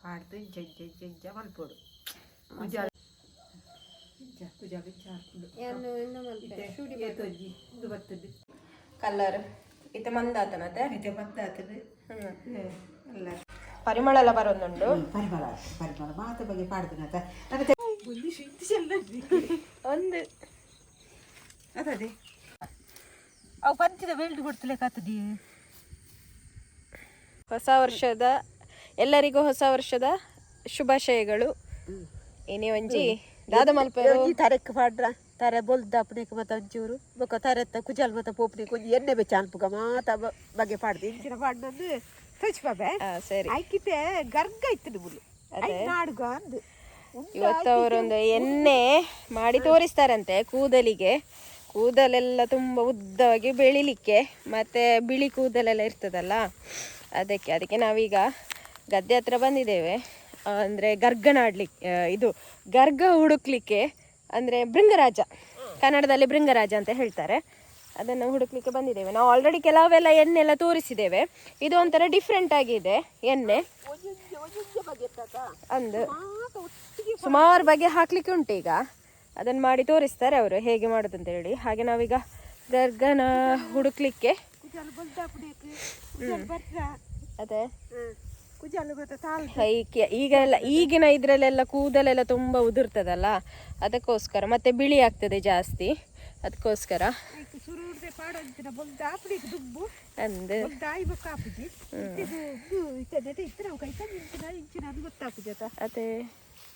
ಪಾಡ್ದು ಇಂಚ ಇಂಚ ಇಂಚ ಇಂಚ ಮಲ್ಪೊಡು. ಕುಜಾಲ್ ಇಂಚ ಕುಜಾಲ್ ಇಂಚ ಆಪುಂಡು. ಇತ್ತೆ ಏತೊಂಜಿ ಉಂದು ಬತ್ತುಂಡು. ಕಲರ್ ಇತ್ತೆ ಮಂದಾತನತೆ. ಇತ್ತೆ ಮಂದಾತುಂಡು ಅಲ್ಲ. ಪರಿಮಳ ಎಲ್ಲ ಬರೋದುಂಡು. ಪರಿಮಳ, ಪರಿಮಳ ಮಾತ ಬಗ್ಗೆ ಪಾಡ್ದಿನತ. ಒಂದು ಅದೇ ಅವು ಪಂಚಿದ ಬೆಲ್ಟ್ ಕೊಡ್ತಲೇಕಾತದಿ. ಹೊಸ ವರ್ಷದ ಎಲ್ಲರಿಗೂ ಹೊಸ ವರ್ಷದ ಶುಭಾಶಯಗಳು. ಏನೇ ಒಂಜಿ ದಾದ ಮಲ್ಪೆರು. ಒಂಜಿ ತರೆಕ್ ಪಾಡ್ರ, ತರೆ ಬೊಲ್ದ ಅಪ್ಪಣೆಕ್ ಮತ ಒಂಚೂರು, ಬೊಕ್ಕ ತರೆತ್ತ ಕುಜಲ್ ಮತ ಪೋಪುನೆಕ್ ಒಂಜಿ ಎಣ್ಣೆ ಬೆಚ್ಚ ಅನ್ಪುಗ ಮಾತ ಬಗೆ ಪಾಡ್ದು ಇಂಚಿನ ಪಾಡ್ನಂದು ತೋಚ್ಪಾಬೆ. ಆ, ಸರಿ. ಐಕಿತೆ ಗರ್ಗ ಇತ್ತು ಮುಲ್ಲು ಐಕ್ ನಾಡುಗ ಅಂದು. ಇವತ್ತು ಅವರೊಂದು ಎಣ್ಣೆ ಮಾಡಿ ತೋರಿಸ್ತಾರಂತೆ ಕೂದಲಿಗೆ. ಕೂದಲೆಲ್ಲ ತುಂಬ ಉದ್ದವಾಗಿ ಬೆಳಿಲಿಕ್ಕೆ ಮತ್ತೆ ಬಿಳಿ ಕೂದಲೆಲ್ಲ ಇರ್ತದಲ್ಲ, ಅದಕ್ಕೆ ಅದಕ್ಕೆ ನಾವೀಗ ಗದ್ದೆ ಹತ್ರ ಬಂದಿದ್ದೇವೆ. ಅಂದರೆ ಗರ್ಗನಾಡ್ಲಿಕ್ಕೆ, ಇದು ಗರ್ಗ ಹುಡುಕ್ಲಿಕ್ಕೆ, ಅಂದರೆ ಭೃಂಗರಾಜ, ಕನ್ನಡದಲ್ಲಿ ಭೃಂಗರಾಜ ಅಂತ ಹೇಳ್ತಾರೆ, ಅದನ್ನು ಹುಡುಕ್ಲಿಕ್ಕೆ ಬಂದಿದ್ದೇವೆ. ನಾವು ಆಲ್ರೆಡಿ ಕೆಲವೆಲ್ಲ ಎಣ್ಣೆ ಎಲ್ಲ ತೋರಿಸಿದ್ದೇವೆ. ಇದು ಒಂಥರ ಡಿಫ್ರೆಂಟ್ ಆಗಿದೆ ಎಣ್ಣೆ. ಅಂದು ಸುಮಾರು ಬಗೆ ಹಾಕ್ಲಿಕ್ಕೆ ಉಂಟು. ಈಗ ಅದನ್ನು ಮಾಡಿ ತೋರಿಸ್ತಾರೆ ಅವರು ಹೇಗೆ ಮಾಡೋದು ಅಂತ ಹೇಳಿ. ಹಾಗೆ ನಾವೀಗ ಗರ್ಗನ ಹುಡುಕ್ಲಿಕ್ಕೆ. ಕುಜಲ್ ಬೊಲ್ದ ಅಪ್ಪಣೆಕ್ ಕುಜಲ್ ಬರ್ರ. ಅದೇ. ಕುಜಲ್ ಮತ್ತೆ ತಾಲ್. ಈಗ ಎಲ್ಲ ಈಗಿನ ಇದರಲ್ಲೆಲ್ಲ ಕೂದಲೆಲ್ಲ ತುಂಬ ಉದುರ್ತದಲ್ಲ, ಅದಕ್ಕೋಸ್ಕರ. ಮತ್ತೆ ಬಿಳಿ ಆಗ್ತದೆ ಜಾಸ್ತಿ, ಅದಕ್ಕೋಸ್ಕರ. ಐಕ್ ಸುರುಡ್ದೆ ಪಾಡೊಂಚಿನ ಬೊಲ್ದ ಅಪ್ಪಣೆಕ್ ದುಂಬು ಅಂದು ಬೊಲ್ದ ಆಯಿ ಬೊಕ್ಕ ಆಪುಜಿ. ಇತ್ತೆಗ್ ಉಂದು ಇತ್ತೆ ನೆಟ ಇತ್ತೆ ನಾವು ಕೈತ ಇಂಚಿನ ಇಂಚಿನ ಅದು ಗೊತ್ತಾಪುಜಿ ಅತ. ಅದೇ.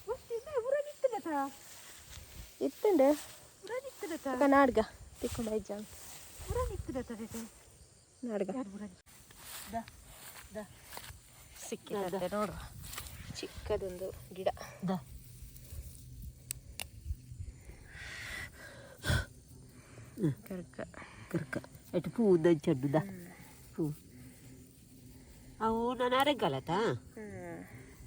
ಮಸ್ತ್ ಉರನಿತ್ತನತ. ಇತ್ತುಂಡು. ಉರನಿತ್ತನತ. ನಾಡ್ಗ ತಿಕ್ಕೊಂಡ ಇಜ್ಜ. ಉರನಿತ್ತನತ ನೆಟ. ನಾಡ್ಗ. ಯಾರು ಉರನಿ the the. ಸಿಕ್ಕಿದೆ ನೋಡುವ, ಚಿಕ್ಕದೊಂದು ಗಿಡ. The. ಗರ್ಗ. ಕರ್ಕ ಎಟ್ಟು ಪೂ ದಂಚಡ್ಡು the ಪೂ. ಅವು ನಾನು ಅರೆಗಾಲತ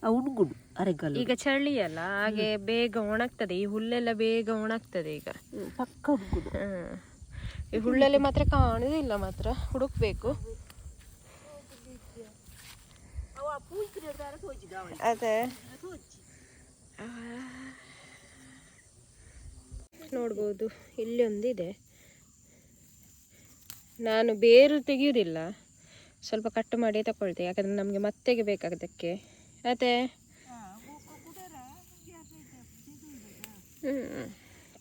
ಅವು ಉಣ್ಗುಡು ಅರೆಗಾಲ. ಈಗ ಚಳಿ ಅಲ್ಲ, ಹಾಗೆ ಬೇಗ ಒಣಗ್ತದೆ ಈ ಹುಲ್ಲೆಲ್ಲ, ಬೇಗ ಒಣಗ್ತದೆ ಈಗ. ಪಕ್ಕ ಉಣ್ಗುಡು. ಈ ಹುಲ್ಲಲ್ಲಿ ಮಾತ್ರ ಕಾಣುದಿಲ್ಲ, ಮಾತ್ರ ಹುಡುಕ್ಬೇಕು. ಅವು ಆ ಪೂ ಇತ್ತಿನ ತೋಜಿದ. ಅದೇ ನೋಡ್ಬೋದು, ಇಲ್ಲಿ ಒಂದಿದೆ. ನಾನು ಬೇರು ತೆಗೆಯುವುದಿಲ್ಲ, ಸ್ವಲ್ಪ ಕಟ್ ಮಾಡಿ ತಗೊಳ್ತೆ, ಯಾಕಂದ್ರೆ ನಮಗೆ ಮತ್ತೆಗೆ ಬೇಕಾಗದಕ್ಕೆ. ಅದೇ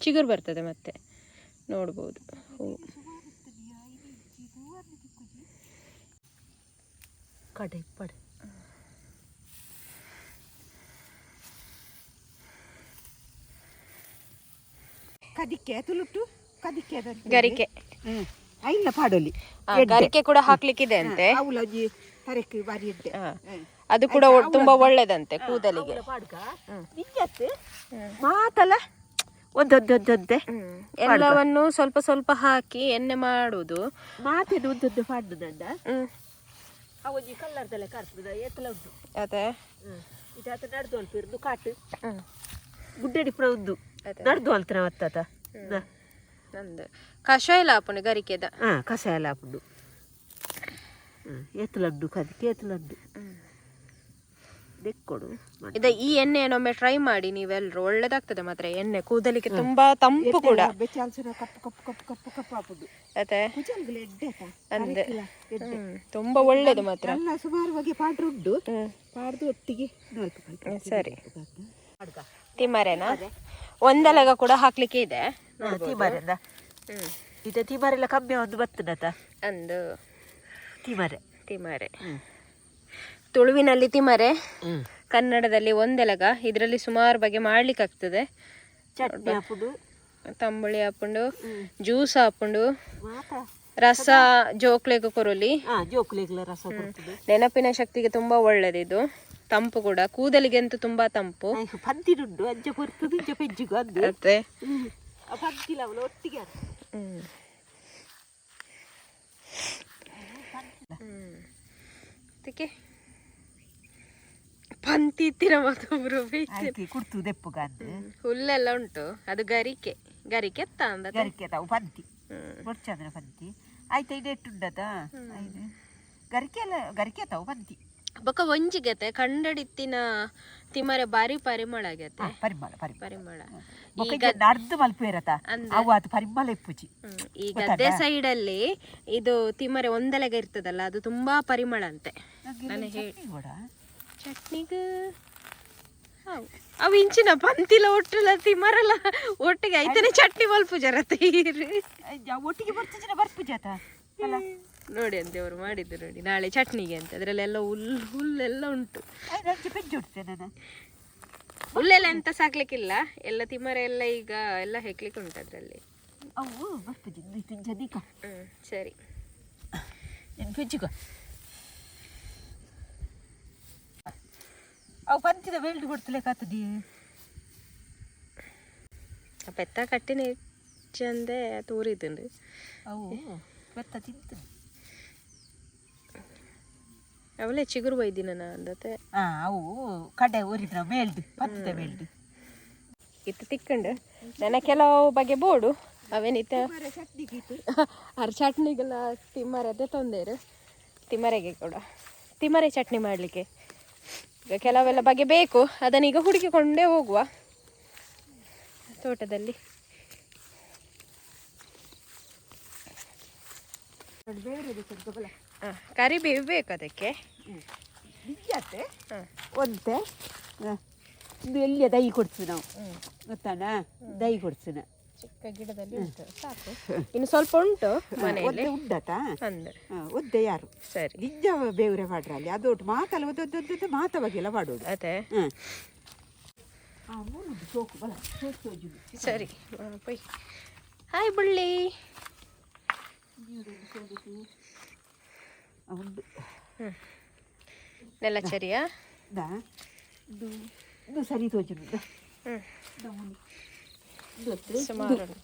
ಚಿಗುರು ಬರ್ತದೆ ಮತ್ತೆ, ನೋಡ್ಬೋದು ಹೂ. ಕಡೆ ಪಡೆ. ಕದಿಕೆ, ತುಳುಟು ಕದಿಕೆ. ಗರಿಕೆ. ಐಲ್ಲ ಪಾಡೊಲಿ. ಗರಿಕೆ ಕೂಡ ಹಾಕ್ಲಿಕ್ಕಿದೆ ಅಂತೆ. ಅವಲೊಂಜಿ ತರೆಕ್ ಬಾರಿ ಎಡ್ಡೆ. ಅದು ಕೂಡ ತುಂಬಾ ಒಳ್ಳೇದಂತೆ ಕೂದಲಿಗೆ. ಪಾಡ್ಕ ನಿಂಜತ್ ಮಾತಲ್ಲ ಒಂದೊಂದೊಂದೊಂದೆ. ಎಲ್ಲವನ್ನು ಸ್ವಲ್ಪ ಸ್ವಲ್ಪ ಹಾಕಿ ಎಣ್ಣೆ ಮಾಡುದು. ಮಾತೇನು ಒಂದೊಂದು ಪಾಡ್ದು. ಅವೊಂಜಿ ಕಲ್ಲರ್ದಲ್ಲ ಕಾರ್ಪುದ ಏತಲ ಉಂಟು. ಅದೇ. ಇದಾತ ನಡ್ದು ಅಲ್ಪ ಇರ್ದು ಕಾಟು ಗುಡ್ಡೆಡಿ ಪುರ ಉಂದು ನಡ್ದು ಅಲ್ತನ ಮತ್ತಾತ. ನಂದು ಕಷಾಯ ಎಲ್ಲ ಆಪುಂಡು ಗರಿಕೆದ. ಹಾ, ಕಷಾಯ ಎಲ್ಲ ಆಪುಂಡು. ಏತಲಡ್ಡು ಕದಿಕೆ ಏತಲಡ್ಡು ದೆಕ್ಕೊಡು. ಇದ ಈ ಎಣ್ಣೆಯನ್ನೊಮ್ಮೆ ಟ್ರೈ ಮಾಡಿ ನೀವೆಲ್ಲರೂ, ಒಳ್ಳೇದಾಗ್ತದೆ ಮಾತ್ರ ಎಣ್ಣೆ ಕೂದಲಿಗೆ, ತುಂಬಾ ತಂಪು ಕೂಡ. ಕಪ್ಪು ಕಪ್ಪು ಕಪ್ಪು ಕಪ್ಪು ಕಪ್ಪು ಆಪುಂಡು. ಅದೇ. ಕುಜಲ್ಗಳು ಎಡ್ಡೆ ಆತ. ಅಂದೆ. ಅರೆಕ್ಕಿಲ ಎಡ್ಡೆ. ತುಂಬಾ ಒಳ್ಳೇದು ಮಾತ್ರ. ಎಲ್ಲ ಸುಮಾರು ಬಗೆ ಪಾಡ್ರು ಉಂಟು. ಪಾಡ್ದು ಒಟ್ಟಿಗೆ ನಾಲ್ಕು. ಸರಿ, ತಿಮರೆನಾ? ಒಂದೆಲಗ ಕೂಡ ಹಾಕ್ಲಿಕ್ಕೆ ಇದೆ. ತಿಮರೆಂದ ಇದು ತಿಮರೆಲ್ಲ ಕಮ್ಮಿ ಒಂದು ಬತ್ತನತ. ಅಂದು. ತಿಮರೆ. ತಿಮರೆ, ತುಳುವಿನಲ್ಲಿ ತಿಮರೆ, ಕನ್ನಡದಲ್ಲಿ ಒಂದೆಲಗ. ಇದರಲ್ಲಿ ಸುಮಾರು ಬಗೆ ಮಾಡ್ಲಿಕ್ಕೆ ಆಗ್ತದೆ. ಚಟ್ನಿ ಹಾಪುಂಡು. ತಂಬುಳಿ ಹಾಪುಂಡು, ಜ್ಯೂಸ್ ಹಾಪುಂಡು. ಮಾತ. ರಸ ಜೋಕ್ಲೆಗ್ ಕೊರೊಲಿ. ಹಾ, ಜೋಕುಲೆಗ್ಲ ರಸ ಕೊಡ್ತದೆ. ನೆನಪಿನ ಶಕ್ತಿಗೆ ತುಂಬಾ ಒಳ್ಳೇದಿದು, ತಂಪು ಕೂಡ, ಕೂದಲಿಗೆ ಅಂತೂ ತುಂಬಾ ತಂಪು. ಪಂತಿನುಂಡು, ಅಂಚ ಕೊರ್ತದೆ, ಇಂಚ ಪೆಜ್ಜಿಗು ಅಂದು. ಅದೇ. ಆ ಪಂತಿಲ ಅವಳು ಒಟ್ಟಿಗೆ ಅದು. ಅದಕ್ಕೆ ಪಂತಿ ಇತ್ತಿನ ಮತ್ತೊಬ್ರು. ಆಯ್ತು, ಕುಡ್ತು ದೆಪ್ಪುಗ ಅಂದು. ಹುಲ್ಲೆಲ್ಲ ಉಂಟು, ಅದು ಗರಿಕೆ, ಗರಿಕೆ ಎತ್ತ ಅಂದ. ಗರಿಕೆ ತಾವು ಪಂತಿ ಬೊಡ್ಚಂದ್ರ ಪಂತಿ ಆಯ್ತು. ಐದು ಎಟ್ಟುಂಡದ ಐದು ಗರಿಕೆ ಅಲ್ಲ, ಗರಿಕೆ ತಾವು ಪಂತಿ. ಬೊಕ ಒಂಜಿಗತೆ ಕಂಡಡಿತ್ತಿನ ತಿಮರೆ ಬಾರಿ ಪರಿಮಳ ಆಗತ್ತೆ. ಪರಿಮಳ ಪರಿಮಳ. ಪರಿಮಳ. ಬೊಕ ನಡ್ದು ಮಲ್ಪುವೇರತ ಅವು ಅದು ಪರಿಮಳ ಇಪ್ಪುಜಿ. ಈ ಗದ್ದೆ ಸೈಡ್ ಅಲ್ಲಿ ಇದು ತಿಮರೆ ಒಂದೆಲೆಗೆ ಇರ್ತದಲ್ಲ, ಅದು ತುಂಬಾ ಪರಿಮಳ ಅಂತೆ. ನಾನು ಹೇಳಿ ಚಟ್ನಿ ಕೂಡ. ಚಟ್ನಿಗೆ ಅವು ಅವು ಇಂಚಿನ ಪಂತಿಲ ಒಟ್ಟುಲ ತಿಮರಲ ಒಟ್ಟಿಗೆ ಐತನೆ ಚಟ್ನಿ ಮಲ್ಪು ಜರತ್ತೆ. ಒಟ್ಟಿಗೆ ಬರ್ತಿಜಿನ ಬರ್ಪುಜಿ ಆತ ಅಲ್ಲ. ನೋಡಿ ಅಂತೆ ಅವರು ಮಾಡಿದ್ದು ನೋಡಿ, ನಾಳೆ ಚಟ್ನಿಗೆ ಅಂತ. ಅದರಲ್ಲೆಲ್ಲ ಹುಲ್ಲು ಹುಲ್ಲೆಲ್ಲ ಉಂಟು. ನಂಚೆ ಪೆಜ್ಜು ಉಡ್ತೆ ನಾನು. ಹುಲ್ಲೆಲ್ಲ ಎಂತ ಸಾಕ್ಲಿಕ್ಕಿಲ್ಲ, ಎಲ್ಲ ತಿಮರೆ ಎಲ್ಲ ಈಗ ಎಲ್ಲ ಹೆಕ್ಲಿಕ್ಕೆ ಉಂಟು ಅದರಲ್ಲಿ. ಅವು ಬರ್ಪುಜಿ ತಿಂಜ ದೀಕ. ಸರಿ. ನೀನು ಪೆಜ್ಜುಗ ಅವು ಪಂತಿದ ವೆಲ್ಡ್ ಕೊಡ್ತಲೇಕಾತದಿ. ಪೆತ್ತ ಕಟ್ಟಿನ ಚಂದೆ ತೂರಿದ್ದುಂಡು. ಅವು ಬೆತ್ತ ತಿಂತು. ಅವಲೇ ಚಿಗುರು ಬೈದಿನ ಅಂದತೆ. ಹಾ, ಅವು ಕಡೆ ಊರಿದ ಮೇಲ್ದು ಪಂತಿದ ಮೇಲ್ದು. ಇತ್ತು ತಿಕ್ಕಂಡು ನನ್ನ ಕೆಲವು ಬಗೆ ಬೋಡು ಅವೇನಿತ್ತ ಅರ್ ಚಟ್ನಿಗೆಲ್ಲ ತಿಮ್ಮರದ್ದೇ ತೊಂದರೆ, ತಿಮರೆಗೆ ಕೂಡ ತಿಮರೆ ಚಟ್ನಿ ಮಾಡಲಿಕ್ಕೆ ಈಗ ಕೆಲವೆಲ್ಲ ಬಗೆ ಬೇಕು. ಅದನ್ನ ಈಗ ಹುಡುಕಿಕೊಂಡೇ ಹೋಗುವ ತೋಟದಲ್ಲಿ. ಹಾಂ, ಕರಿಬೇವು ಬೇಕು ಅದಕ್ಕೆ. ನಿಜಾತೆ. ಹಾಂ. ಒಂತೆ ಇದು ಎಲ್ಲಿಯ ದೈ ಕೊಡ್ತೀವಿ ನಾವು ಗೊತ್ತಾನ, ದೈ ಕೊಡ್ತೀವಿ. ಚಿಕ್ಕ ಗಿಡದಲ್ಲಿ ಉಂಟು, ಸಾಕು. ಇನ್ನು ಸ್ವಲ್ಪ ಉಂಟು ಮನೆಯಲ್ಲಿ. ಒದ್ದೆ ಉಂಡತ. ಅಂದ್ರೆ ಒದ್ದೆ ಯಾರು. ಸರಿ. ನಿಜ ಬೇವ್ರೆ ಮಾಡ್ರ ಅಲ್ಲಿ ಅದು ಒಟ್ಟು ಮಾತಲ್ಲ ಒದ್ದೊದ್ದೊದ್ದು ಮಾತ ಬಗೆಲ್ಲ ಮಾಡೋದು. ಅದೇ. ಹ್ಮ್ ಮೂಲುಂಡು ಸೋಕು ಬಲ ಸೋಕು ತೋಜುಂಡು. ಸರಿ ಪೊಯ್. ಹಾಯ್ ಬುಳ್ಳಿ. ಉಂಡು. ನೆಲ ಸರಿಯಾ? ದಾ ಇದು ಇದು ಸರಿ ತೋಜುಂಡು. ಹ್ಮ್ ಸುಮಾರು ಉಂಟು.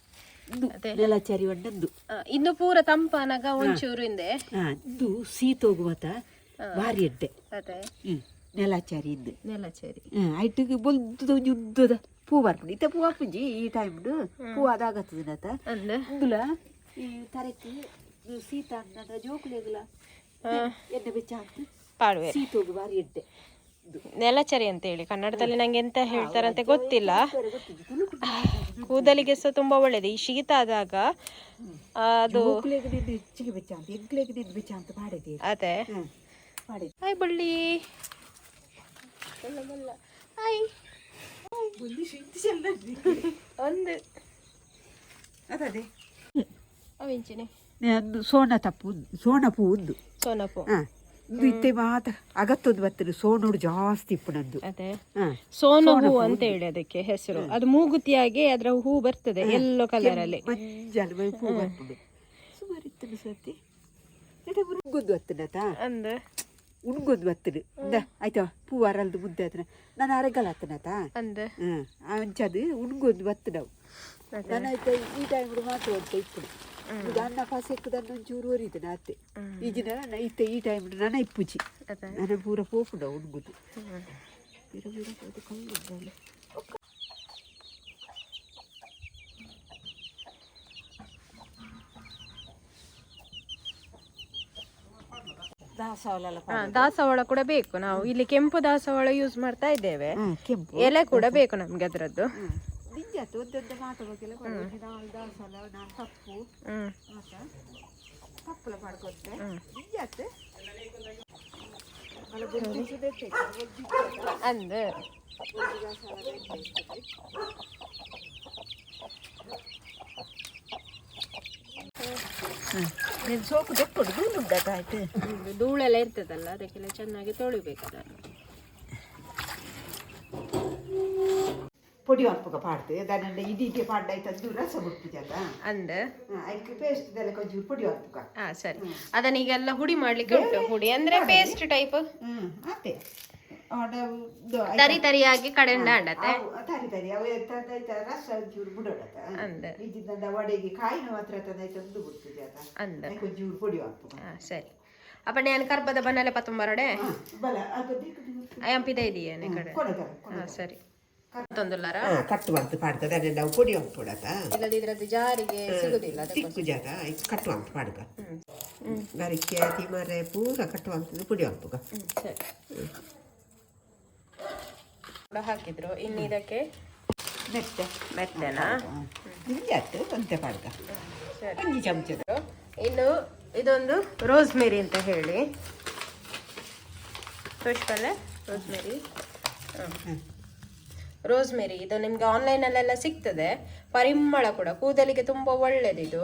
ಇದು ನೆಲಚಾರಿ ಒಂಡಂದು. ಇನ್ನು ಪೂರ ತಂಪಾನಾಗ ಒಂಚೂರು ಹಿಂದೆ. ಹಾಂ, ಇದು ಸೀತೋಗುವತ ಭಾರಿ ಎಡ್ಡೆ. ಅದೇ. ಹ್ಞೂ, ನೆಲಚಾರಿ ಇಂದು. ನೆಲಚೇರಿ. ಹ್ಞೂ, ಐಟಿಗೆ ಬೊಲ್ದು ಒಂಜಿ ಉದ್ದದ ಪೂ ಬರ್ಪುಂಡು. ಇತ್ತೆ ಪೂ ಆಪುಂಜಿ ಈ ಟೈಮ್ಡು ಪೂ ಅದಾಗತ್ತದ. ಅಂದ. ಇಂದುಲ ಈ ತರಕ್ಕೆ ಸೀತ ಅನ್ನದ ಜೋಕುಲೆಗುಲ ಎಣ್ಣೆ ಬೆಚ್ಚ ಹಾಕ್ತು. ಪಾಡುವೆ. ಸೀತೋಗು ಭಾರಿ ಎಡ್ಡೆ ಇದು. ನೆಲಚರಿ ಅಂತ ಹೇಳಿ ಕನ್ನಡದಲ್ಲಿ ನಂಗೆ ಎಂತ ಹೇಳ್ತಾರಂತೆ ಗೊತ್ತಿಲ್ಲ. ಗೊತ್ತಿದ್ದು ತುಳುಕು. ಕೂದಲಿಗೆ ಸಹ ತುಂಬಾ ಒಳ್ಳೇದು ಈ ಶೀತ ಆದಾಗ ಅದು. ಜೋಕುಲೆಗ್ ನಿಂದು ಹೆಚ್ಚಿಗೆ ಬೆಚ್ಚ ಅಂತ, ಎಂಕ್ಲೆಗ್ ನಿಂದು ಬೆಚ್ಚ ಅಂತ ಮಾಡಿದೆ. ಅದೇ. ಹ್ಞೂ, ಮಾಡಿದೆ. ಹಾಯ್ ಬಳ್ಳಿ. ಹಾಯ್. ಒಂದು ಅದೇ. ಅವಿಂಚಿನಿ. ಒಂದು ಸೋಣ ತಪ್ಪು, ಸೋಣ ಪೂ ಉಂದು. ಸೋನಪು. ಹಾಂ, ಇದು ಇತ್ತೆ ಮಾತ ಅಗತ್ತೊಂದು ಬರ್ತದೆ, ಸೋನೋಡು ಜಾಸ್ತಿ ಇಪ್ಪು ನಂದು. ಅದೇ. ಹಾಂ. ಸೋನ ಹೂ ಅಂತ ಹೇಳಿ ಅದಕ್ಕೆ ಹೆಸರು. ಅದು ಮೂಗುತಿಯಾಗಿ ಅದರ ಹೂ ಬರ್ತದೆ ಎಲ್ಲೋ ಕಲರ್ ಅಲ್ಲಿ. ಮಂಜಲ್ ಪೂ ಬರ್ಪುಂಡು ಸುಮಾರು ಇತ್ತು ಸರ್ತಿ. ಉಣ್ಗೊಂದು ಬರ್ತದಾ. ಅಂದ. ಉಣ್ಗೊಂದು ಬರ್ತದೆ ಇಂದ ಆಯ್ತಾ, ಪೂ ಅರಲ್ದು ಮುದ್ದೆ ಆತನ ನಾನು ಅರಗಲ ಆತನತಾ. ಅಂದ. ಹಾಂ, ಅಂಚದು ಉಣ್ಗೊಂದು ಬರ್ತದವು. ನಾನು ಆಯ್ತಾ ಈ ಟೈಮ್ ಮಾತ್ರ ಅಂತ ಇಪ್ಪುಡು. ಇದು ಅನ್ನ ಪಾಸೆಕ್ಕದನ್ನ ಒಂಚೂರು ಒರಿದನ ಅತ್ತೆ ಈಜಿನ ಇತ್ತೆ ಈ ಟೈಮ್ ನನ್ನ ಇಪ್ಪುಜಿ. ಅದೇ. ನನ್ನ ಪೂರ ಪೋಪುಂಡ ಉಣ್ಗುದು. ಬಿರ ಬಿರ ಅದು ಕಲ್ಲು ಉಂಟಲ್ಲ. ದಾಸವಾಳ. ದಾಸವಾಳ ಕೂಡ ಬೇಕು. ನಾವು ಇಲ್ಲಿ ಕೆಂಪು ದಾಸವಾಳ ಯೂಸ್ ಮಾಡ್ತಾ ಇದ್ದೇವೆ. ಕೆಂಪು. ಎಲೆ ಕೂಡ ಬೇಕು ನಮ್ಗೆ ಅದರದ್ದು. ನಿಜಾತು ಒಂದೊಂದು ಮಾತು ಬಗೆಲ್ಲ ಒಂದು ನಾಲ್ ದಾಸವಾಳ, ನಾಲ್ ತಪ್ಪು. ಮಾತ ತಪ್ಪಲ ಮಾಡ್ಕೊತ್ತೆ ನಿಜಾತು. ಅಂದ. ನೀನು ಸೋಕು ತೆಕ್ಕೊಡು, ದೂಲು ಉಂಡಾತ ಆಯ್ತು. ಧೂಳೆಲ್ಲ ಇರ್ತದಲ್ಲ, ಅದಕ್ಕೆಲ್ಲ ಚೆನ್ನಾಗಿ ತೊಳಿಬೇಕು ಅದನ್ನು. ಪೊಡಿ ಮಲ್ಪುಗ ಪಾಡ್ದು ದಾನಂಡ ಇಡೀ ಪಾಡ್ಡ ಆಯ್ತು, ರಸ ಬಿಡ್ಪುಜಾತ. ಅಂದ. ಐಕ್ ಪೇಸ್ಟ್ ದೆಲ್ಲ ಕೊಂಚೂರು ಪೊಡಿ ಮಲ್ಪುಗ. ಹಾ ಸರಿ, ಅದನ್ನ ಈಗೆಲ್ಲ ಹುಡಿ ಮಾಡ್ಲಿಕ್ಕೆ ಉಂಟು. ಹುಡಿ ಅಂದ್ರೆ ಪೇಸ್ಟ್ ಟೈಪ್. ಹ್ಮ್, ಆತೆ. ತರಿ ತರಿಯಾಗಿ ಕಡೆಂಡ ಅಂಡತೆ. ತರಿ ತರಿ ಅವು ತಂದಾಯ್ತ ರಸ ಒಂಚೂರು ಬಿಡೋಡತ. ಅಂದ. ಇದ್ದಿದ್ದಂದ ವಡೆಗೆ ಕಾಯಿನ ಮಾತ್ರ ತಂದಾಯ್ತು ಒಂದು ಬಿಡ್ತದೆ. ಅಂದ. ಒಂಚೂರು ಪೊಡಿ ಮಲ್ಪುಗ. ಹಾ ಸರಿ, ಅಪ್ಪ ನಾನು ಕರ್ಬದ ಬನ್ನಲೆ ಪತ್ತೊಂಬರಡೆ. ಬಲ ಅಲ್ಪ ದಿಕ್ಕು ಅಯ್ಯಂಪಿದ ಇದೆಯಾ ಕಡೆ? ಕೊಡದ. ಹಾ ಸರಿ. ತೊಂದುಲ್ಲಾರ ಕಟ್ಟು ಅಂತ ಪಾಡ್ತದೆ ಅದೇ ನಾವು ಪೊಡಿ ಹಾಕ್ಬಿಡತ್ತ. ಇಲ್ಲದಿದ್ರೆ ಅದು ಜಾರಿಗೆ ಸಿಗುದಿಲ್ಲ ಅದಕ್ಕೋಸ್ಕರ. ತಿಕ್ಕು ಜಾತ ಕಟ್ಟು ಅಂತ ಪಾಡ್ಗ ಗರಿಕೆ ತಿಮರೆ ಪೂರ ಕಟ್ಟು ಅಂತದ್ದು ಪುಡಿ ಹಾಕ್ಬುಗ. ಸರಿ, ಕೂಡ ಹಾಕಿದ್ರು. ಇನ್ನು ಇದಕ್ಕೆ ಮೆತ್ತೆ. ಮೆತ್ತೆನಾ? ನಿಂಜಾತು ಒಂತೆ ಪಾಡ್ಗ. ಸರಿ. ಒಂಜಿ ಚಮಚದ. ಇನ್ನು ಇದೊಂದು ರೋಸ್ಮೇರಿ ಅಂತ ಹೇಳಿ ತೋಷ್ಪಲ್ಲೆ ರೋಸ್ಮೇರಿ. ರೋಸ್ಮೇರಿ ಇದು ನಿಮ್ಗೆ ಆನ್ಲೈನಲ್ಲೆಲ್ಲ ಸಿಗ್ತದೆ. ಪರಿಮಳ ಕೂಡ, ಕೂದಲಿಗೆ ತುಂಬ ಒಳ್ಳೇದಿದು.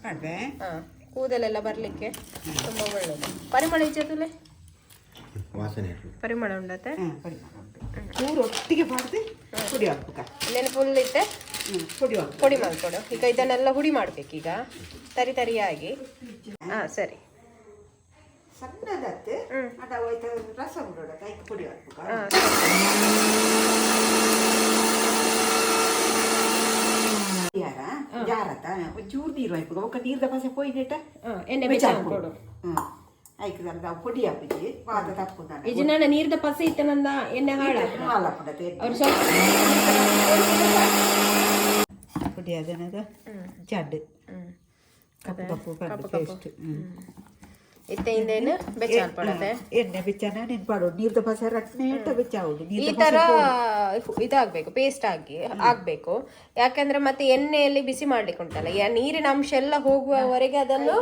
ಪಾಡ್ವೆ. ಹಾ, ಕೂದಲೆಲ್ಲ ಬರಲಿಕ್ಕೆ ತುಂಬ ಒಳ್ಳೇದು. ಪರಿಮಳ ಇಜ್ಜದುಲೆ? ವಾಸನೆ ಇರ್ತದೆ. ಪರಿಮಳ ಉಂಡತೆ? ಪರಿಮಳ ಉಂಟು. ಪೂರ ಒಟ್ಟಿಗೆ ಪಾಡ್ದು ಪುಡಿ ಹಾಕ್ಬುಕ. ಇನ್ನೇನು ಫುಲ್ ಇತ್ತೆ. ಪುಡಿ ಹಾಕ್ಬೇಕು. ಪುಡಿ ಮಾಡ್ಕೊಡು. ಈಗ ಇದನ್ನೆಲ್ಲ ಹುಡಿ ಮಾಡ್ಬೇಕು ಈಗ ತರಿ ತರಿಯಾಗಿ. ಹಾ, ಸರಿ. ಸಣ್ಣದತ್ತೆ ನಾವು ಆಯ್ತಾ ರಸ ಬಿಡೋಣ, ಐಕ್ ಪುಡಿ ಹಾಕ್ಬುಕ. ಹಾ. ಯಾರ ಜಾರತ ಒಂಚೂರು ನೀರು ಹಾಕ್ಬುಕ. ಒಕ್ಕ ನೀರ್ದ ಪಸೆ ಪೋಯ್ನೆಟ. ಎಣ್ಣೆ ಬೆಚ್ಚ ಹಾಕೊಡು. ಐಕ್ ನಾವು ಪೊಡಿ ಹಾಕುಜಿ ವಾತ ತಪ್ಪು. ಈ ನನ್ನ ನೀರ್ದ ಪಸೆ ಇತ್ತ ನಂದ ಎಣ್ಣೆ ಹಾಳ. ಹಾಲಾಪುಡತೆ. ಅವ್ರು ಸ್ವಲ್ಪ ಪುಡಿ ಅದನ್ನದ ಜಡ್ ಕಪ್ಪು ಕಪ್ಪು ಕಪ್ಪು ಪೇಸ್ಟ್. ಇತ್ತೆ ಹಿಂದೇನು ಬೆಚ್ಚ ಹಾಕ್ಕೊಡತ್ತೆ. ಎಣ್ಣೆ ಬೆಚ್ಚನ ನೆನ್ಪಾಡು ನೀರ್ದ ಪಸೆ ರಟ್ನೇಟ ಬೆಚ್ಚ ಆವುಡು. ಈ ನೀರ್ದ. ತರ ಇದಾಗ್ಬೇಕು, ಪೇಸ್ಟ್ ಆಗಿ ಆಗ್ಬೇಕು. ಯಾಕಂದ್ರೆ ಮತ್ತೆ ಎಣ್ಣೆಯಲ್ಲಿ ಬಿಸಿ ಮಾಡ್ಲಿಕ್ಕೆ ಉಂಟಲ್ಲ, ಈ ನೀರಿನ ಅಂಶ ಎಲ್ಲ ಹೋಗುವವರೆಗೆ ಅದನ್ನು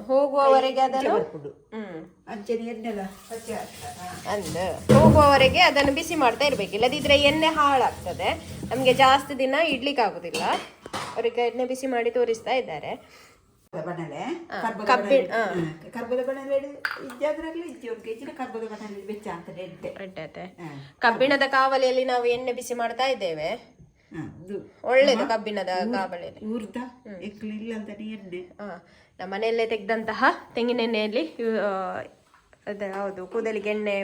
ಹೋಗುವವರೆಗೆ ಅದನ್ನು ಬರ್ಪುಂಡು. ಅಂಚನೆ ಎಣ್ಣೆಲ ಪಚ್ಚೆ ಆಗ್ತದ. ಅಂದ್ ಹೋಗುವವರೆಗೆ ಅದನ್ನು ಬಿಸಿ ಮಾಡ್ತಾ ಇರ್ಬೇಕು. ಇಲ್ಲದಿದ್ರೆ ಎಣ್ಣೆ ಹಾಳಾಗ್ತದೆ, ನಮಗೆ ಜಾಸ್ತಿ ದಿನ ಇಡ್ಲಿಕ್ಕೆ ಆಗುದಿಲ್ಲ. ಅವ್ರಿಗೆ ಎಣ್ಣೆ ಬಿಸಿ ಮಾಡಿ ತೋರಿಸ್ತಾ ಇದ್ದಾರೆ. ಬಣಲೆ. ಕರ್ಬದ ಬಣಲೆ ಇಜ್ಜಾದ್ರಾಗ್ಲಿ ಇಜ್ಜಿ ಒಂದು ಕೆಜಿನ ಕರ್ಬದ ಬಣಲೆ ಬೆಚ್ಚ ಅಂತ ಎಡ್ಡೆ. ಅಡ್ಡತೆ. ಕಬ್ಬಿಣದ ಕಾವಲಿಯಲ್ಲಿ ನಾವು ಎಣ್ಣೆ ಬಿಸಿ ಮಾಡ್ತಾ ಇದ್ದೇವೆ. ಇದು. ಒಳ್ಳೇದು ಕಬ್ಬಿಣದ ಕಾವಲಿಯಲ್ಲಿ. ಊರ್ದ ಎಕ್ಲು ಇಲ್ಲ ಅಂತಾನೆ ಎಣ್ಣೆ. ನಮ್ಮ ಮನೆಯಲ್ಲೇ ತೆಗೆದಂತಹ ತೆಂಗಿನ ಎಣ್ಣೆಯಲ್ಲಿ ಅದು ಹೌದು, ಕೂದಲಿಗೆ ಎಣ್ಣೆ.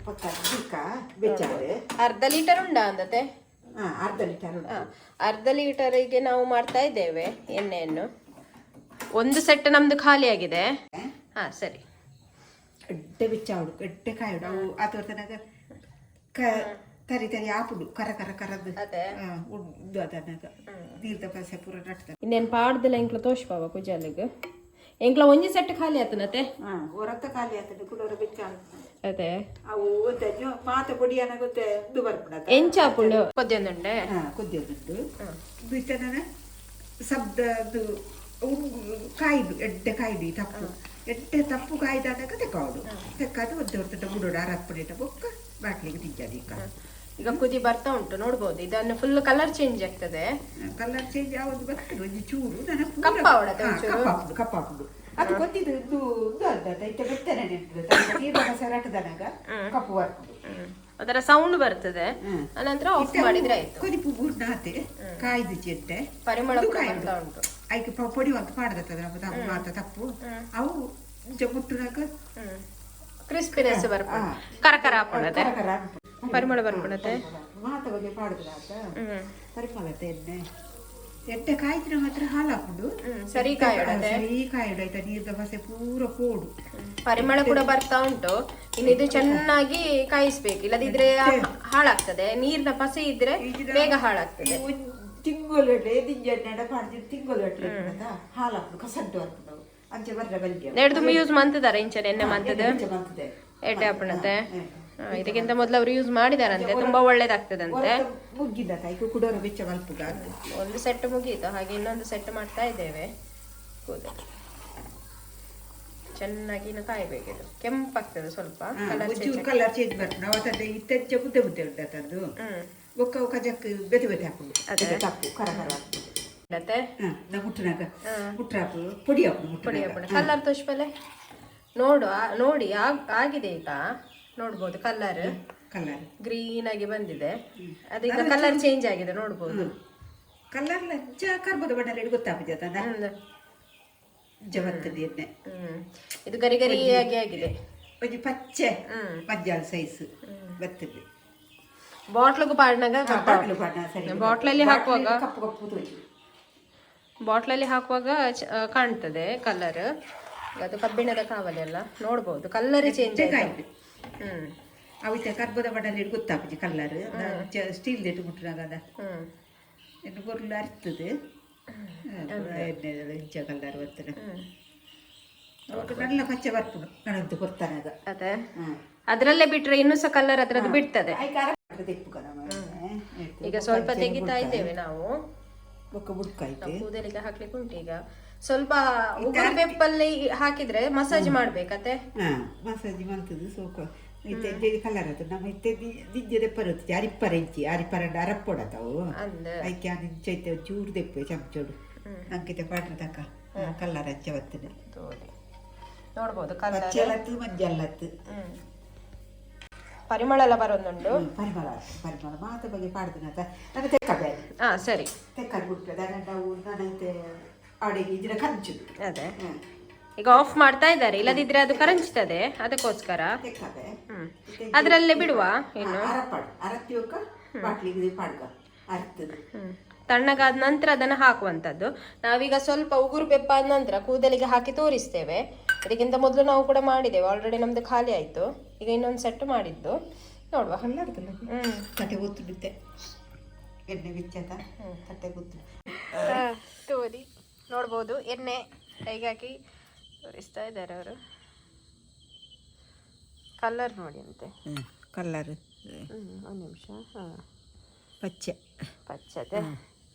ಪಕ್ಕ ದಿಕ್ಕ ಬೆಚ್ಚಾರೆ. ಅರ್ಧ ಲೀಟರ್ ಉಂಡಾ ಅಂದತೆ? ಅರ್ಧ ಲೀಟರ್ ಉಂಟು. ಅರ್ಧ ಲೀಟರಿಗೆ ನಾವು ಮಾಡ್ತಾ ಇದ್ದೇವೆ ಎಣ್ಣೆಯನ್ನು. ಒಂದು ಸೆಟ್ ನಮ್ದು ಖಾಲಿಯಾಗಿದೆ. ಹಾ, ಸರಿ. ಎಡ್ಡೆ ಬೆಚ್ಚಾವಡು, ಎಡ್ಡೆ ಕಾಯುಡು. ಅವು ಆತೋರ್ ತನಕ ತರಿ ತರಿ ಆಪುಡು, ಕರ ಕರ ಕರದು. ಅದೇ. ಉಂಡು ಅದನ್ನಾಗ ನೀರ್ದ ಪಸೆ ಪೂರ ನಟ್ತದೆ. ಇನ್ನೇನು ಪಾಡ್ದಿಲ್ಲ. ಎಂಕ್ಲ ತೋಷ್ ಬಾವ ಕುಜಾಲಿಗ್ ಎಂಕ್ಲ ಒಂಜಿ ಸೆಟ್ ಖಾಲಿ ಆತನತೆ. ಹೊರತ ಖಾಲಿ ಆತದೆ, ಕುಡೋರ ಬೆಚ್ಚ. ಅದೇ. ಅವು ಒಂತೆ ಮಾತ ಪೊಡಿಯನ ಗೊತ್ತೆ ಇದು ಬರ್ಪುಂಡತ. ಎಂಚಾಪುಂಡು ಕೊದ್ಯೊಂದುಂಡೆ. ಕೊದ್ದಿಯದುಂಡು. ಇದು ಇತ್ತನ ಶಬ್ದ ಅದು ಉಂಗು ಕಾಯ್ದು ಎಡ್ಡೆ ಕಾಯ್ದು, ಈ ತಪ್ಪು ಎಡ್ಡೆ ತಪ್ಪು ಕಾಯ್ದಾದಾಗ ತೆಕ್ಕಾವಡು. ತೆಕ್ಕಾದು ಒದ್ದೆ ಹೊರ್ತುಂಟ ಬುಡೋಡು. ಅರಪ್ಪಡಿಟ ಬೊಕ್ಕ ಬಾಟ್ಲಿಗೆ ತಿಂಜಾದಿ ಈಗ. ಈಗ ಕುದಿ ಬರ್ತಾ ಉಂಟು, ನೋಡ್ಬೋದು. ಇದನ್ನು ಫುಲ್ ಕಲರ್ ಚೇಂಜ್ ಆಗ್ತದೆ. ಕಲರ್ ಚೇಂಜ್ ಯಾವುದು ಬರ್ತದೆ ಒಂಜಿ ಚೂರು ನನ್ನ. ಕಪ್ಪಾವಡತೆ ಒಂಚೂರು? ಕಪ್ಪಾಪುಂಡು, ಕಪ್ಪಾಪುಂಡು. ಅದು ಕೊದ್ದಿದ್ದು ಇದು ಇದು ಅಲ್ಲ, ಇತ್ತೆ ಬೆತ್ತನೆ ನೆಂಟು ನೀರು ಸೆರಟದನಾಗ ಕಪ್ಪು ಬರ್ಪುಂಡು. ಅದರ ಸೌಂಡ್ ಬರ್ತದೆ. ಅನಂತರ ಆಫ್ ಮಾಡಿದ್ರೆ ಆಯ್ತು. ಕೊದಿಪು ಬೂರ್ನಾತೆ ಕಾಯ್ದು ಚೆಟ್ಟೆ. ಪರಿಮಳ ಇದು ಕೂಡ ಕಾಯುಡು. ಬರ್ತಾ ಉಂಟು. ಐಕ್ ಪೊಡಿ ಒಂದು ಪಾಡ್ದತ್ತದ ನಮ್ಮ ಮಾತ ತಪ್ಪು ಅವು ಇಂಚ ಮುಟ್ಟುನಾಗ. ಕ್ರಿಸ್ಪಿನೆಸ್ ಬರ್ಪುಂಡು, ಕರಕರ ಹಾಪುಂಡತೆ. ಕರ ಕರ ಅನ್ಪುಂಡು. ಪರಿಮಳ ಬರ್ಪುಂಡತೆ. ಮಾತ ಬಗ್ಗೆ ಪಾಡುದ್ರ ಆತ ಪರಿಮಳತೆ. ಎಣ್ಣೆ ಎಡ್ಡೆ ಕಾಯ್ದಿನ ಮಾತ್ರ ಹಾಲು ಹಾಕೊಂಡು. ಸರಿ ಕಾಯೋಡತೆ. ಸರಿ ಕಾಯುಡು ಆಯ್ತಾ, ನೀರ್ದ ಬಸೆ ಪೂರ ಪೋಡು. ಪರಿಮಳ ಕೂಡ ಬರ್ತಾ ಉಂಟು. ಇನ್ನು ಇದು ಚೆನ್ನಾಗಿ ಕಾಯಿಸ್ಬೇಕು, ಇಲ್ಲದಿದ್ರೆ ಹಾಳಾಗ್ತದೆ. ನೀರಿನ ಪಸೆ ಇದ್ರೆ ಬೇಗ ಹಾಳಾಗ್ತದೆ. ತಿಂಗಳು ದಿಂಜೆಣ್ಣೆ ಪಾಡ್ದು ತಿಂಗಳು ಹಾಲು ಹಾಕೊಂಡು ಕಸಡ್ಡು ಹಾಕೊಂಡು ಅಂಚೆ ಬರ್ರ ಬಲ್ಗೆ. ನೆಡ್ದು ಯೂಸ್ ಮಂತದಾರೆ ಇಂಚನೆ ಎಣ್ಣೆ ಮಂತದ. ಮಂತದೆ. ಎಡ್ಡೆ ಹಾಪುಣತೆ. ಇದಕ್ಕಿಂತ ಮೊದಲು ಅವರು ಯೂಸ್ ಮಾಡಿದಾರಂತೆ, ತುಂಬಾ ಒಳ್ಳೇದಾಗ್ತದಂತೆ. ಮುಗ್ಗಿದ ತಾಯ್ಕು ಕುಡೋರ ಬೆಚ್ಚ ಮಲ್ಪುಗ ಅದು. ಒಂದು ಸೆಟ್ ಮುಗೀತು, ಹಾಗೆ ಇನ್ನೊಂದು ಸೆಟ್ ಮಾಡ್ತಾ ಇದ್ದೇವೆ. ಕೂದಲು ಚೆನ್ನಾಗಿ ಇನ್ನು ಕಾಯ್ಬೇಕಿದು, ಕೆಂಪಾಗ್ತದೆ ಸ್ವಲ್ಪ ಕಲರ್. ಒಂಚೂರು ಕಲರ್ ಚೇಂಜ್ ಬರ್ತದೆ. ನಾವು ಅದನ್ನ ಇತ್ತೆಂಚ ಮುದ್ದೆ ಮುದ್ದೆ ಉಂಟು ಬೊಕ್ಕ ಅವು ಕಜಕ್ ಬೆತೆ ಬೆತೆ ಹಾಕುದು. ಬೆತೆ ತಪ್ಪು ಕರ ಕರ ಹಾಕುದು. ಮತ್ತೆ ನಾ ಮುಟ್ಟುನಾಗ ಮುಟ್ರಾಪು ಪೊಡಿ ಹಾಕುದು. ಪುಡಿ ಮುಟ್ಟುನಾಗ. ಹಾಕೋಣ. ಕಲರ್ ತೋಷ್ಪಲೆ ನೋಡು. ನೋಡಿ, ಆಗಿದೆ ಈಗ. ನೋಡ್ಬೋದು ಕಲರ್. ಕಲರ್. ಗ್ರೀನ್ ಆಗಿ ಬಂದಿದೆ ಅದೀಗ. ಕಲರ್ ಚೇಂಜ್ ಆಗಿದೆ, ನೋಡ್ಬೋದು. ಕಲರ್ ಲಜ್ಜ ಕರ್ಬದ ಬಣ್ಣಲ್ಲಿ ಗೊತ್ತಾಗುದು ಅದನ್ನ. ಜವತ್ತದ ಎಣ್ಣೆ. ಇದು ಗರಿ ಗರಿಯಾಗಿ ಆಗಿದೆ. ಒಂಜಿ ಪಚ್ಚೆ ಮಜ್ಜಾಲ್ ಸೈಜ್ ಬರ್ತದೆ. ಬಾಟ್ಲಿಗೂ ಪಾಡ್ನಾಗ. ಬಾಟ್ಲು ಬಣ್ಣ ಸರಿ. ಬಾಟ್ಲಲ್ಲಿ ಹಾಕುವಾಗ ಕಪ್ಪು ಕಪ್ಪು ತೋಜು. ಬಾಟ್ಲಲ್ಲಿ ಹಾಕುವಾಗ ಕಾಣ್ತದೆ ಕಲರ್. ಅದು ಕಬ್ಬಿಣದ ಕಾವಲಿ ಅಲ್ಲ, ನೋಡ್ಬೋದು ಕಲರ್ ಚೇಂಜ್ ಆಯ್ತು. ಕಾಯ್ದು. ಅವಿತ ಕರ್ಬದ ಬಡಲಿ ಗೊತ್ತಾಪುಜಿ ಕಲ್ಲರ್ ಸ್ಟೀಲ್ that ಮುಟ್ಟುನಾಗ ಅದ. ಎಣ್ಣೆ ಬೊರ್ಲು ಅರ್ತದೆ, ಎಣ್ಣೆ ಇಂಚ ಕಲ್ಲರ್ ಬರ್ತದೆ. ಅವಾಗ നല്ല ಪಚ್ಚೆ ಬರ್ಪುಂಡು ನನಂತು ಕೊರ್ತಾನಾಗ. ಅದೇ, ಅದ್ರಲ್ಲೇ ಬಿಟ್ರೆ ಇನ್ನೂ ಸಹ ಕಲರ್ ಅದ್ರದ್ದು ಬಿಡ್ತದೆ. ಈಗ ಸ್ವಲ್ಪ ತೆಗಿತಾ ಇದ್ದೇವೆ ನಾವು. ಬೊಕ್ಕ ಬುಡ್ಕಾಯ್ತು. ಕೂದಲಿಗೆ ಹಾಕ್ಲಿಕ್ಕೆ ಉಂಟು. ಈಗ ಸ್ವಲ್ಪ ಉಗುರು ಬೆಪ್ಪಲ್ಲಿ ಹಾಕಿದ್ರೆ ಮಸಾಜ್ ಮಾಡ್ಬೇಕತ್ತೆ. ಹಾ, ಮಸಾಜ್ ಮಲ್ತದ್ದು ಸೋಕ ಇತ್ತೆ ಕಲರ್ ಅದು ನಮ್ಮ ಇತ್ತೆ ದಿಂಜ ದೆಪ್ಪರ ಅರಿಪ್ಪರ ಇಂಚಿ ಅರಿಪ್ಪರ ಅರಪ್ಪೊಡತಾವು. ಅಂದ. ಐಕೆ ಇಂಚ ಇತ್ತೆ ಚೂರು ದೆಪ್ಪು ಚಮಚೋಡು ಅಂಕಿತ ಪಾಟ್ರ ತಕ್ಕ ಕಲ್ಲರ್ ಅಂಚ ಬರ್ತದೆ. ತೋರಿ, ನೋಡ್ಬೋದು ಕಲರ್. ಪಚ್ಚಲತ್ತು ಮಂಜಲ್ಲತ್ತು. ಪರಿಮಳ ಎಲ್ಲ ಬರೋದುಂಟು. ಪರಿಮಳ ಪರಿಮಳ ಮಾತ ಬಗ್ಗೆ ಪಾಡ್ದಿನತ ನನ್ನ ತೆಕ್ಕ ಬೇರೆ. ಹಾ, ಸರಿ. ತೆಕ್ಕ ಬಿಡ್ತದೆ ನಾವು ನಾನೈತೆ ಅಡಿಗೆ ಇದ್ರ ಕಂಚು. ಅದೇ, ಈಗ ಆಫ್ ಮಾಡ್ತಾ ಇದ್ದಾರೆ. ಇಲ್ಲದಿದ್ರೆ ಅದು ಕರಂಚ್ತದೆ, ಅದಕ್ಕೋಸ್ಕರ. ತೆಕ್ಕಬೆ. ಅದರಲ್ಲೇ ಬಿಡುವ ಇನ್ನು. ಅರಪಾಡು ಅರತ್ಯೋಕ ಬಾಟ್ಲಿಗೆ ಪಾಡ್ಗ ಅರ್ತದೆ. ತಣ್ಣಗಾದ ನಂತರ ಅದನ್ನು ಹಾಕುವಂಥದ್ದು. ನಾವೀಗ ಸ್ವಲ್ಪ ಉಗುರು ಬೆಪ್ಪಾದ ನಂತರ ಕೂದಲಿಗೆ ಹಾಕಿ ತೋರಿಸ್ತೇವೆ. ಅದಕ್ಕಿಂತ ಮೊದಲು ನಾವು ಕೂಡ ಮಾಡಿದ್ದೇವೆ ಆಲ್ರೆಡಿ. ನಮ್ದು ಖಾಲಿ ಆಯ್ತು. ಈಗ ಇನ್ನೊಂದು ಸೆಟ್ ಮಾಡಿದ್ದು, ನೋಡುವ. ಅಲ್ಲಾಡ್ತಲ್ಲ. ತಟ್ಟೆ ಗೊತ್ತುಂಡಿತ್ತೆ, ಎಣ್ಣೆ ಬಿಚ್ಚದ ತಟ್ಟೆ ಗೊತ್ತು. ತೋರಿ, ನೋಡ್ಬೋದು, ಎಣ್ಣೆ ಕೈಗೆ ಹಾಕಿ ತೋರಿಸ್ತಾ ಇದ್ದಾರೆ ಅವರು. ಕಲರ್ ನೋಡಿ ಅಂತೆ. ಕಲ್ಲರ್. ಒಂದು ನಿಮಿಷ, ಹಾಂ. ಪಚ್ಚೆ. ಪಚ್ಚದೆ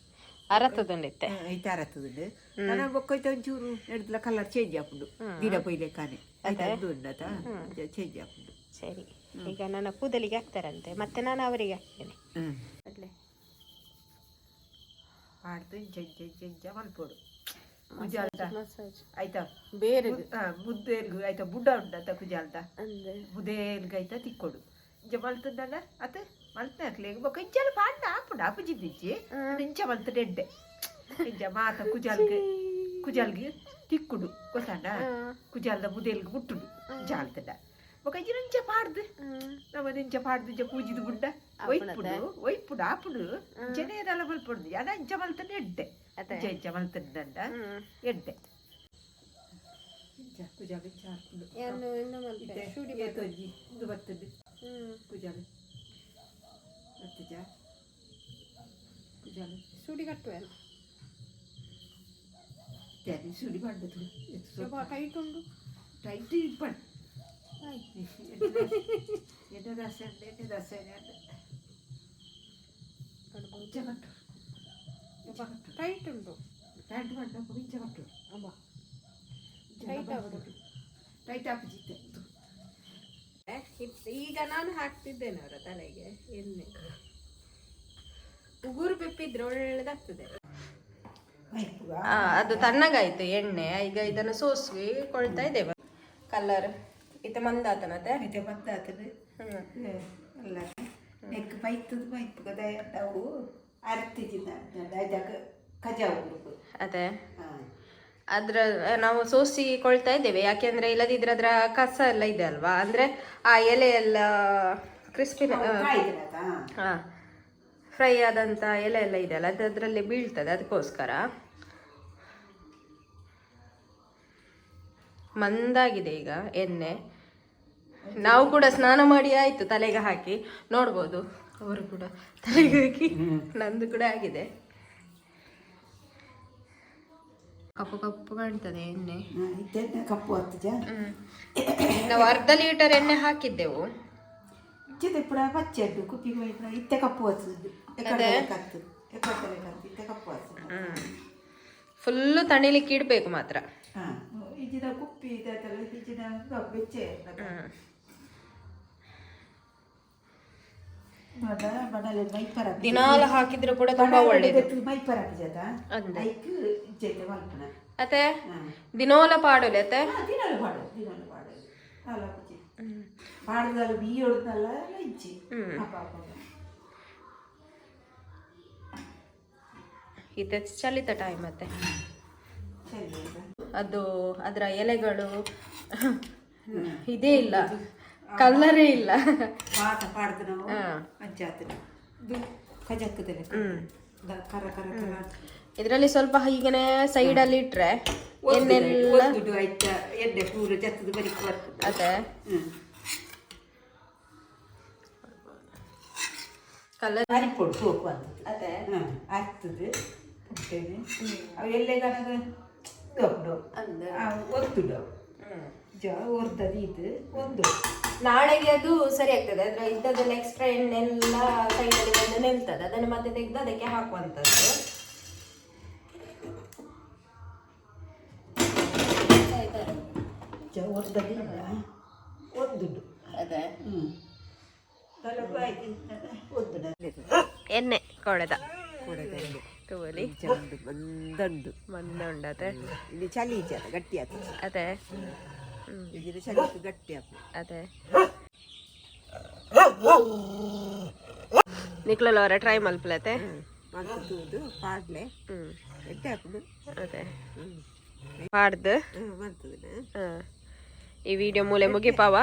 ಅರತದುಂಡಿತ್ತೆ. ಐತೆ, ಅರತ್ತದುಂಡು. ನಾನು ಬೊಕ್ಕೈತೆ ಒಂಚೂರು ಎಡ್ದಲ ಕಲರ್ ಚೇಂಜ್ ಆಪುಂಡು ದಿನ ಪೊಯ್ಲೆಕ್ಕಾನೆ ಐತೆ, ಅದು ಉಂಡತ ಚೇಂಜ್ ಆಪುಂಡು. ಸರಿ, ಈಗ ನನ್ನ ಕೂದಲಿಗೆ ಹಾಕ್ತಾರಂತೆ, ಮತ್ತೆ ನಾನು ಅವರಿಗೆ ಹಾಕ್ತೇನೆ. ಅಡ್ಲೆ. ಪಾಡ್ದು ಇಂಚ ಇಂಚ ಇಂಚ ಇಂಚ ಮಲ್ಪೊಡು ಕುಜಾಲ್ದ. ಮಸಾಜ್. ಆಯ್ತಾ? ಬೇರೆ. ಮುದ್ದೇಲ್ಗು ಆಯ್ತಾ, ಬುಡ ಉಂಡತ ಕುಜಾಲ್ದ. ಅಂದ್ರೆ? ಮುದೇಲ್ಗ ಆಯ್ತಾ ತಿಕ್ಕೊಡು ಇಂಚ ಮಲ್ತಂದಲ್ಲ ಅತ್ ಮಲ್ತನಾಕ್ಲೆ ಬೊಕ್ಕ ಇಂಚಲ ಪಾಡ್ನ ಆಪುಂಡು ಆಪುಜಿದ್ದಿಜ್ಜಿ. ಇಂಚ ಮಲ್ತದ ಎಡ್ಡೆ. ಇಂಚ ಮಾತ ಕುಜಾಲ್ಗ್ ಕುಜಾಲ್ಗ್ ತಿಕ್ಕುಡು ಗೊತ್ತಾಂಡ? ಕುಜಾಲ್ದ ಮುದೇಲ್ಗ್ ಮುಟ್ಟುಡು ಜಾಲ್ತದ. ಬೊಕ್ಕ ಇಂಚ ಇಂಚ ಪಾಡ್ದು ನಮ್ಮ ಇಂಚ ಪಾಡ್ದು ಇಂಚ ಪೂಜಿದ ಬುಡ್ಡ ಒಯ್ಪುಡು ಒಯ್ಪುಡು ಆಪುಡು. ಇಂಚನೇ ದಲ ಮಲ್ಪುಡು ಅದ. ಇಂಚ ಮಲ್ತಂಡ ಎಡ್ಡೆ. ಇಂಚ ಇಂಚ ಮಲ್ತಂಡ ಎಡ್ಡೆ. ಇಂಚ ಕುಜಾಲ್ ಇಂಚ ಆಪುಂಡು. ಇತ್ತೆ ಏತೊಂಜಿ ಇಂದು ಬತ್ತುಂಡು ಕುಜಾಲ್ ಬತ್ತುಜ ಕುಜಾಲ್. ಸುಡಿ ಕಟ್ಟುವೆ. ಇತ್ತೆ ಸುಡಿ ಪಂಡತು. ಟೈಟ್ ಉಂಟು. ಟೈಟ್ ಇಪ್ಪಂಡು. ಎಣ್ಣೆ ದಸೆ, ಎಣ್ಣೆ ದಸೆ. ಇಂಚ ಕಟ್ಟು, ಇಂಚ ಕಟ್ಟು. ಟೈಟ್ ಉಂಟು. ಟೈಟ್ ಪಂಡ ಇಂಚ ಕಟ್ಟು. ಟೈಟ್ ಆಗುದು. ಟೈಟ್ ಆಪುಜಿತ್ತೆ. ಈಗ ನಾನು ಹಾಕ್ತಿದ್ದೇನೆ ಅವರ ತಲೆಗೆ ಎಣ್ಣೆ. ಉಗುರು ಬೆಪ್ಪಿದ್ರೆ ಒಳ್ಳೆದಾಗ್ತದೆ. ಅದು ತಣ್ಣಗಾಯ್ತು ಎಣ್ಣೆ. ಈಗ ಇದನ್ನು ಸೋಸಿ ಕೊಳ್ತಾ ಇದ್ದೇವೆ. ಕಲರ್ ಇತ್ತೆ ಮಂದಾತನತೆ. ಇತ್ತೆ ಬಂದಾತನ ಅಲ್ಲ ನೆಕ್ ಪೈತದ ಮೈಪುಗದ ಅವು ಅರ್ತಿಜಿನ ಐದಾಗ ಕಜಾವು ಹುಡುಗು. ಅದೇ. ಹಾಂ. ಅದ್ರ ನಾವು ಸೋಸಿ ಕೊಳ್ತಾ ಇದ್ದೇವೆ, ಯಾಕೆಂದ್ರೆ ಇಲ್ಲದಿದ್ರೆ ಅದರ ಕಸ ಎಲ್ಲ ಇದೆ ಅಲ್ವಾ, ಅಂದ್ರೆ ಆ ಎಲೆ ಎಲ್ಲ ಕ್ರಿಸ್ಪಿ ಕಾಯ್ದಿರತ. ಹಾ, ಫ್ರೈ ಆದಂತ ಎಲೆ ಎಲ್ಲ ಇದೆ ಅಲ್ಲ, ಅದು ಅದರಲ್ಲಿ ಬೀಳ್ತದೆ, ಅದಕ್ಕೋಸ್ಕರ. ಮಂದಾಗಿದೆ ಈಗ ಎಣ್ಣೆ. ನಾವು ಕೂಡ ಸ್ನಾನ ಮಾಡಿ ಆಯ್ತು, ತಲೆಗೆ ಹಾಕಿ. ನೋಡ್ಬೋದು, ಅವರು ಕೂಡ ತಲೆಗೆ ಹಾಕಿ, ನಂದು ಕೂಡ ಆಗಿದೆ. ಕಪ್ಪು ಕಪ್ಪು ಕಾಣ್ತದೆ ಎಣ್ಣೆ. ಇತ್ತೆ ಕಪ್ಪು ಹತ್ತುಜ. ನಾವು ಅರ್ಧ ಲೀಟರ್ ಎಣ್ಣೆ ಹಾಕಿದ್ದೆವು. ಇಚ್ಚೆ ಪುಡ ಪಚ್ಚೆ ಉಂಟು ಕುಪ್ಪಿ ಮೈಪುಡ. ಇತ್ತೆ ಕಪ್ಪು ಹತ್ತುದು ಎಕ್ಕಡೆ ಕತ್ತು ಎಕ್ಕಡೆ ಕತ್ತು ಇತ್ತೆ ಕಪ್ಪು ಹತ್ತುದು. ಫುಲ್ಲು ತಣಿಲಿಕ್ಕೆ ಇಡಬೇಕು ಮಾತ್ರ. ಹಾಂ, ಇಜ್ಜಿನ ಕುಪ್ಪಿ ಇದಾತಲ್ಲ, ಇಜ್ಜಿನ ಬೆಚ್ಚೆ ಮಣಲೆ ಮೈಪರ. ದಿನಾಲ ಹಾಕಿದ್ರು ಕೂಡ ತುಂಬಾ ಒಳ್ಳೇದು. ಮೈಪರ ಜಾತ. ಅಂದೆ. ಐಕ್ ಇಜ್ಜೈತೆ ಮಲ್ಪನ. ಅತ್ತೆ, ದಿನೋಲ ಪಾಡೋಲೆ ಅತ್ತೆ. ದಿನಾಲು ಪಾಡು, ದಿನಾಲು ಪಾಡು ಅಲ್ಲ ಪುಜಿ ಪಾಡ್ದಲ್ಲ ಬೀಯೊಡ್ದಲ್ಲ ಇಜ್ಜಿ ಅಪ್ಪ ಅಪ್ಪ. ಇತ್ತೆ ಚಳಿತ ಟೈಮ್ ಅತ್ತೆ. ಸರಿ ಆಯ್ತಾ? ಅದು ಅದರ ಎಲೆಗಳು ಇದೇ ಇಲ್ಲ, ಕಲ್ಲರೇ ಇಲ್ಲ. ಪಾಠ ಪಾಡ್ದು ನಾವು ಅಂಚಾತನ ಇದು ಕಜಕ್ಕದಲ್ಲ ಕರ ಕರ ಕರ. ಇದರಲ್ಲಿ ಸ್ವಲ್ಪ ಹೀಗೇನೆ ಸೈಡ್ ಅಲ್ಲಿ ಇಟ್ರೆ ಎಣ್ಣೆಲ್ಲ ದುಡ್ಡು ಆಯ್ತಾ, ಎಣ್ಣೆ ಪೂರ ಜತ್ತದ ಬರಿಕ್ ಬರ್ತದೆ. ಅದೇ. ಕಲರ್ ಅರಿಪೊಡು ಸೋಕು ಅಂತದ್ದು. ಅದೇ. ಹ್ಮ್, ಅರ್ತದೆ ಪುಟ್ಟೇನೆ ಅವು ಎಲ್ಲೆ ಕನಕ ದೊಡ್ಡ ಅಂದ್. ಒತ್ತುಡು ಜ ಒರ್ದದು ಇದು ಒಂದು. ನಾಳೆಗೆ ಅದು ಸರಿ ಆಗ್ತದೆ. ಅದ್ರ ಇದ್ದದೆಲ್ಲ ಎಕ್ಸ್ಟ್ರಾ ಎಣ್ಣೆ ಎಲ್ಲ ಸೈಡಲ್ಲಿ ಬಂದು ನಿಲ್ತದೆ. ಅದನ್ನು ಮತ್ತೆ ತೆಗೆದು ಅದಕ್ಕೆ ಹಾಕುವಂಥದ್ದು. ಜ ಒರ್ದದು ಇಲ್ಲ ಒಂದುಡು. ಅದೇ. ಹ್ಞೂ, ಒಂದು. ಎಣ್ಣೆ ಕೊಳೆದ ಕೊಡದ ಎಣ್ಣೆ. ತೋಲಿ. ಇಂಚ ಉಂಡು, ಮಂದ ಉಂಡು. ಮಂದ ಉಂಡತೆ. ಇಲ್ಲಿ ಚಳಿ ಇಜ್ಜಲ್ಲ, ಗಟ್ಟಿ ಆತದೆ. ಅದೇ. ಇಲ್ಲಿ ಚಳಿ ಗಟ್ಟಿ ಆತು. ಅದೇ, ನಿಕ್ಲಲ್ಲ ಟ್ರೈ ಮಲ್ಪಲತೆ. ಮಲ್ತ್ ತೂದು ಪಾಡ್ಲೆ. ಎಡ್ಡೆ ಆಪುಂಡು. ಅದೇ, ಪಾಡ್ದು. ಹ್ಮ್, ಮಲ್ತದನ. ಹಾ. ಈ ವಿಡಿಯೋ ಮೂಲೆ ಮುಗಿಪಾವ.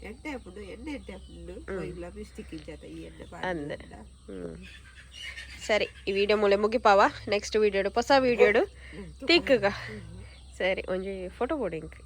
ಎಡ್ಡೆ ಆಪುಂಡು ಎಣ್ಣೆ, ಎಡ್ಡೆ ಆಪುಂಡು. ಇಲ್ಲ ಮಿಸ್ಟಿಕ್ ಇಜ್ಜಾತ ಈ ಎಣ್ಣೆ ಅಂದ್. ಪಾಡ್ಲೆ. ಸರಿ, ಈ ವಿಡಿಯೋ ಮೂಲೆ ಮುಗಿಪಾವ. ನೆಕ್ಸ್ಟ್ ವಿಡಿಯೋಡು, ಹೊಸ ವಿಡಿಯೋಡು ತಿಕ್ಕುಗ. ಸರಿ, ಒಂಜಿ ಫೋಟೋ ಬೋರ್ಡಿಂಗ್.